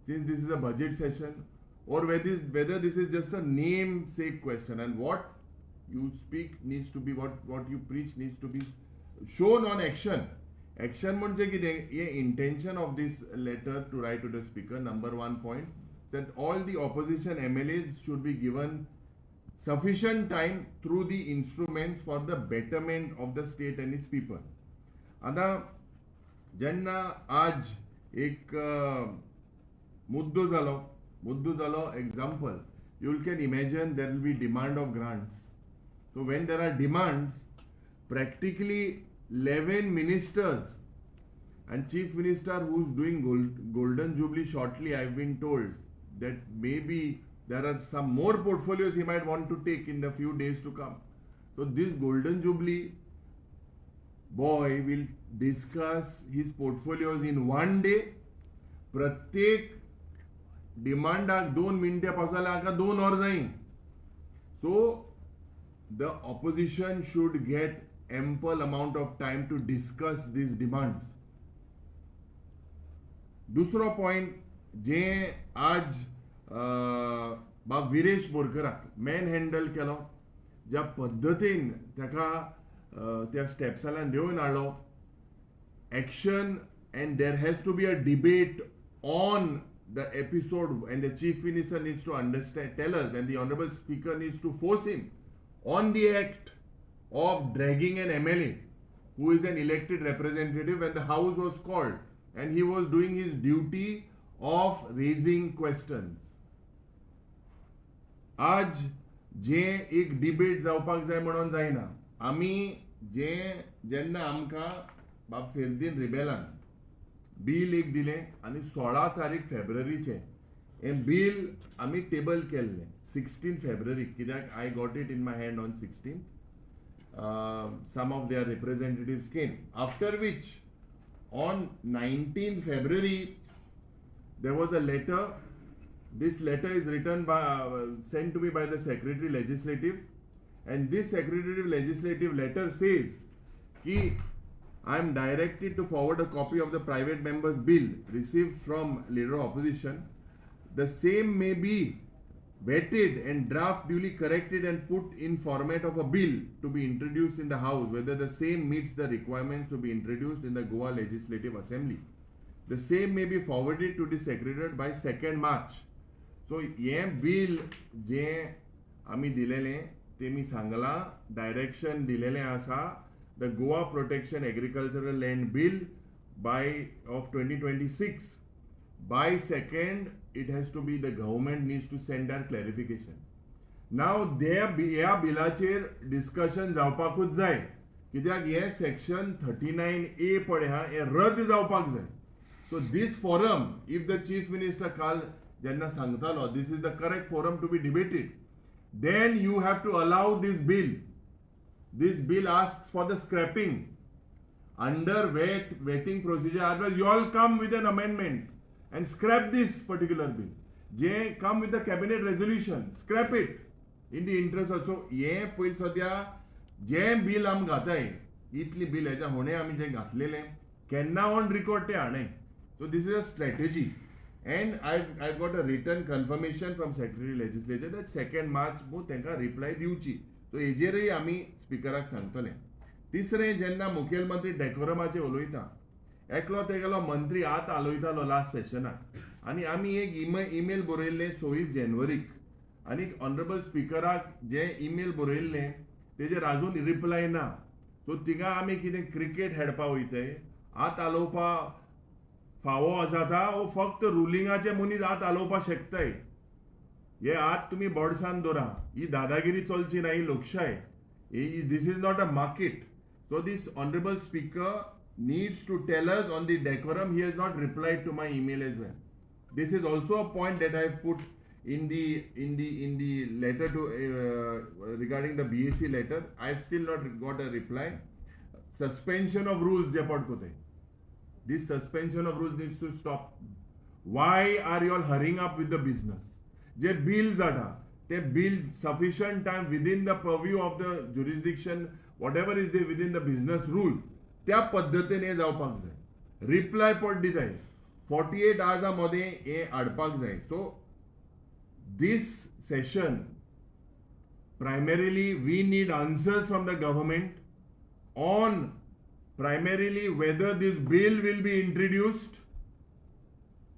since this is a budget session, or whether this is just a namesake question? And what you speak needs to be, what you preach needs to be shown on action. Action म्हणजे कितें? हे intention of this letter to write to the speaker, number one point, that all the opposition MLAs should be given sufficient time through the instruments for the betterment of the state and its people. आतां जेन्ना आज एक मुद्दो जालो, मुद्दो जालो, example, you can imagine there will be demand of grants. So when there are demands, practically 11 ministers and chief minister, who is doing golden jubilee shortly, I've been told that maybe there are some more portfolios he might want to take in the few days to come. So this golden jubilee boy will discuss his portfolios in one day? प्रत्येक डिमांडाक 2 मिनटां pass जाल्यार हाका 2 वर जाय. So the opposition should get ample amount of time to discuss these demands. दुसरो point, जे आज बाब Viresh बोरकराक man handle केलो, ज्या पद्दतीन ताका त्या स्टेप्सांतल्यान देंवोवन हाडलो, action, and there has to be a debate on the episode, and the chief minister needs to understand, tell us, and the honorable speaker needs to force him on the act of dragging an MLA who is an elected representative when the house was called and he was doing his duty of raising questions. आज जे एक debate जावपाक जाय म्हणून जायना. आमी जे जेन्ना आमकां बाब फेर्दीन रिबेलान बील एक दिलें आनी 16 तारीख फेब्रुवारीचें हें बील आमी टेबल केल्लें 16 फेब्रुवारी, कित्याक I got it in my hand on 16. Some of their representatives came, after which on 19 February there was a letter. This letter is written by sent to me by the secretary legislative, and this secretary legislative letter says ki I am directed to forward a copy of the private members bill received from leader of opposition. The same may be vetted and draft duly corrected and put in format of a bill to be introduced in the house, whether the same meets the requirements to be introduced in the Goa Legislative Assembly. The same may be forwarded to the secretariat by 2nd March. So हें bill जें आमी दिलेलें, तेमी सांगलां, direction दिलेलें आसा, the Goa Protection Agricultural Land Bill by of 2026, by second it has to be, the government needs to send their clarification. Now they ह्या बिलाचेर discussion जावपाकूच जाय, कित्याक हे सेक्शन 39A पळय हा, हें रद्द जावपाक जाय. So this forum, if the chief minister काल जेन्ना सांगतालो, this is the correct forum to be debated, then you have to allow this bill. This bill asks for the scrapping under vetting procedure. Otherwise you all come with an amendment and scrap this particular bill. J come with the cabinet resolution, scrap it in the interest also. हे पयलीं सद्या जें bill आमी घाताय, इतली bill हेच्या होणे आमी जें घातलेलें केन्ना ऑन रिकॉर्ड तें हाणें. So this is a strategy, and I got a written confirmation from secretary legislature that 2nd March तांकां रिप्लाय दिवची. सो हेजेरय आमी स्पिकराक सांगतले. तिसरें, जेन्ना मुखेलमंत्री डेकोरमाचेर उलयता, एकलो तेगेलो मंत्री हात हालयतालो लास्ट सेशनाक, आनी आमी एक इमेल बरयल्लें 26 जानेवारीक, आनी ऑनरेबल स्पिकराक जे इमेल बरयल्लें तेजेर आजून रिप्लाय ना. सो थिंगा आमी कितें क्रिकेट खेळपा वयताय? हात हालोवपा फावो जाता वो फक्त रुलिंगाचे मनीस हात हालोवपाक शकताय? हे हात तुमी बोडसान दवरा. ही दादागिरी चलची ना. ही लोकशाय. This is not a market. So this honourable speaker needs to tell us on the decorum. He has not replied to my email as well. This is also a point that I have put in the letter to regarding the BAC letter. I have still not got a reply. Suspension of rules जे पट कोते, this suspension of rules needs to stop. Why are you all hurrying up with the business? J bill जाता ते bill sufficient time within the purview of the jurisdiction, whatever is there within the business rule, त्या पद्दतीन हे जावपाक जाय. Reply पट दिताय. 48 आवर्सा मदें हें हाडपाक जाय. So this session, primarily we need answers from the government on primarily whether this bill will be introduced,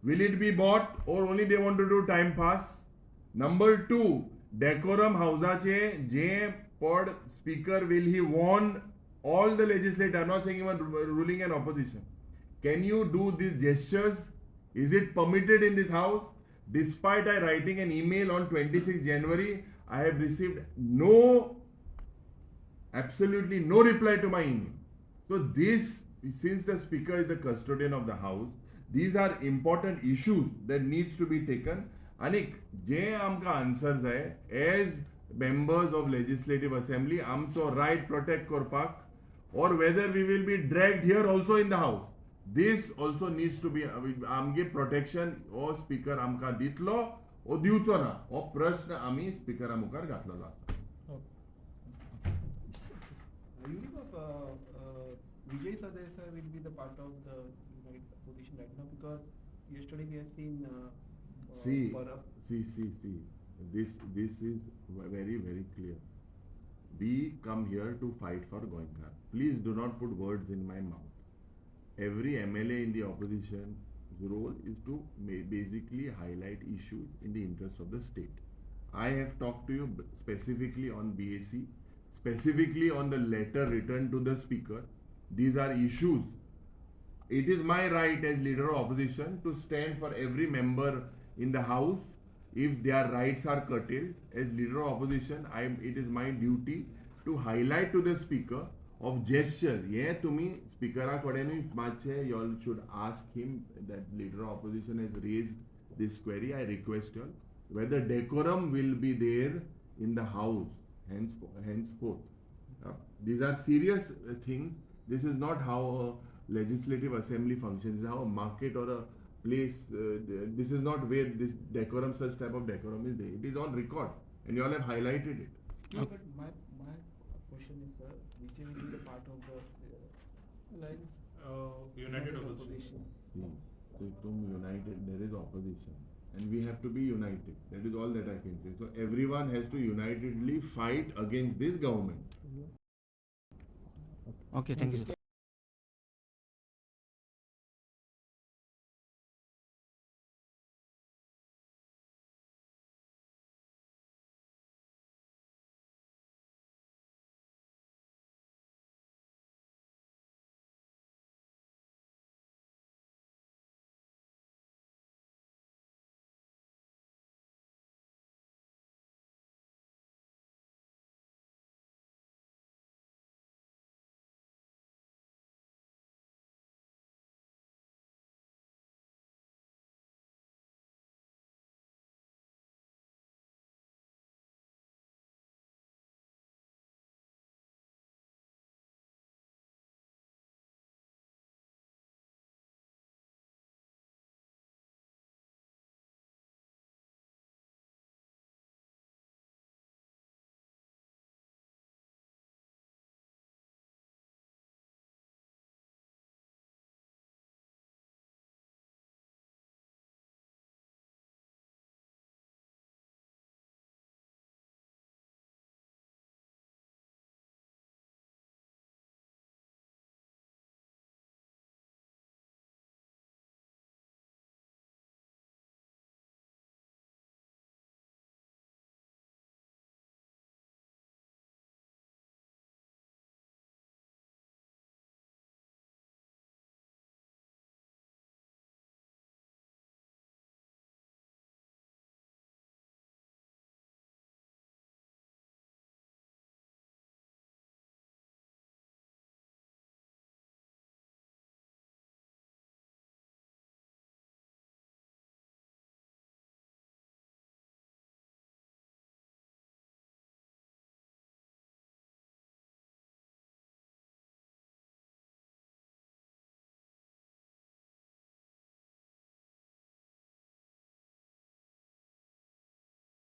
will it be brought, or only they want to do time pass. Number two, decorum हाउसाचे जे पड speaker, will he warn all the legislator, I'm not saying even ruling and opposition, can you do these gestures? Is it permitted in this house? Despite I writing an email on 26 January, I have received no, absolutely no reply to my email. So this, since the speaker is the custodian of the house, these are important issues that needs to be taken. आनी जे आमकां answer जाय as members of legislative assembly, आमचो right protect करपाक, or whether we will be dragged here also in the house, this also needs to be आमगे protection हो speaker आमकां दितलो ओ दिवचो ना, हो प्रश्न आमी स्पिकरा मुखार घातलेलो आसा. Vijay Sardesai will be the part of the united opposition right now, because yesterday we have seen See, Parab. See. This is very, very clear. We come here to fight for Goenkar. Please do not put words in my mouth. Every MLA in the opposition's role is to basically highlight issues in the interest of the state. I have talked to you specifically on BAC, specifically on the letter written to the speaker. These are issues. It is my right as leader of opposition to stand for every member in the house if their rights are curtailed. As leader of opposition, it is my duty to highlight to the speaker of gestures. हे तुम्ही स्पिकरा कडेनूय मातशें, you all should ask him that leader of opposition has raised this query. I request you all whether decorum will be there in the house henceforth. These are serious things. This is not how a legislative assembly functions. This is how a market or a place, this is not where this decorum, such type of decorum is there. It is on record and you all have highlighted it. No, but my question is, sir, Vijay will be the part of the alliance, United opposition. See, so united, there is opposition and we have to be united. That is all that I can say. So everyone has to unitedly fight against this government. Okay, thank you, sir.